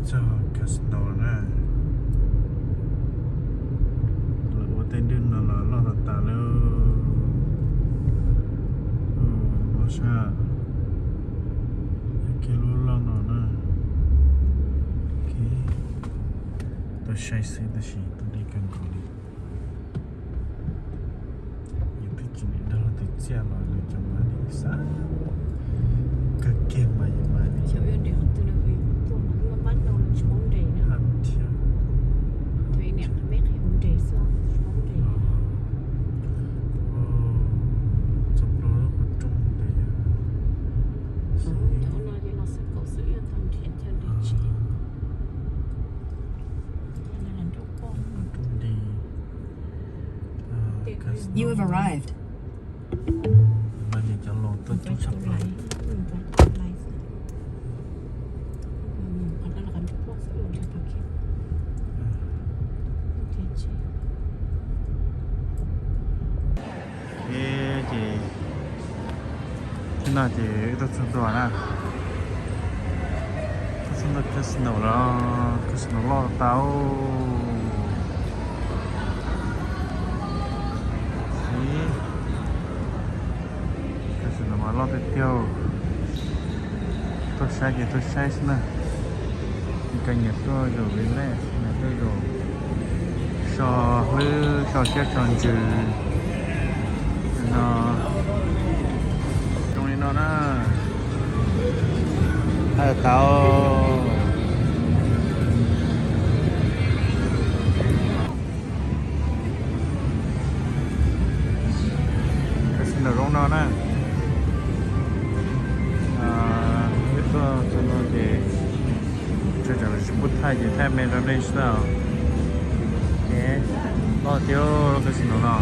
Txog casino na, lawv ua tej dej no los loj tas tas li. Loj sab, kev lub loj no na. Tuaj saib xwb tab sis tuaj deb kawg nkaus li. Yus twb tsis niam dag luag tus txiaj los nws cov mas nim xav kawg kiag mas yus mas nim. Hab thiab. Txog plaws lub qhov rooj ntawd. Qhov rooj nti. You have arrived. Mas ces cov laus tuaj tub tshaj plaws. Ces tib no ces wb tuaj txog ntua na, tuaj txog ntua casino los, casino loj tau. Ib, casino mas loj tiag tiag. Tuaj saib ces tuaj saib xwb na. Koj nyiam tuaj zaum relax, nyiam tuaj zaum so hlwb so siab so ntsws no. Zoo li no na. Haj tau. Casino zoo no na. Ib tuaj txog no ces tseem tsis pub thaij ces thaij me rau nej saib os. Loj tiag lub casino no.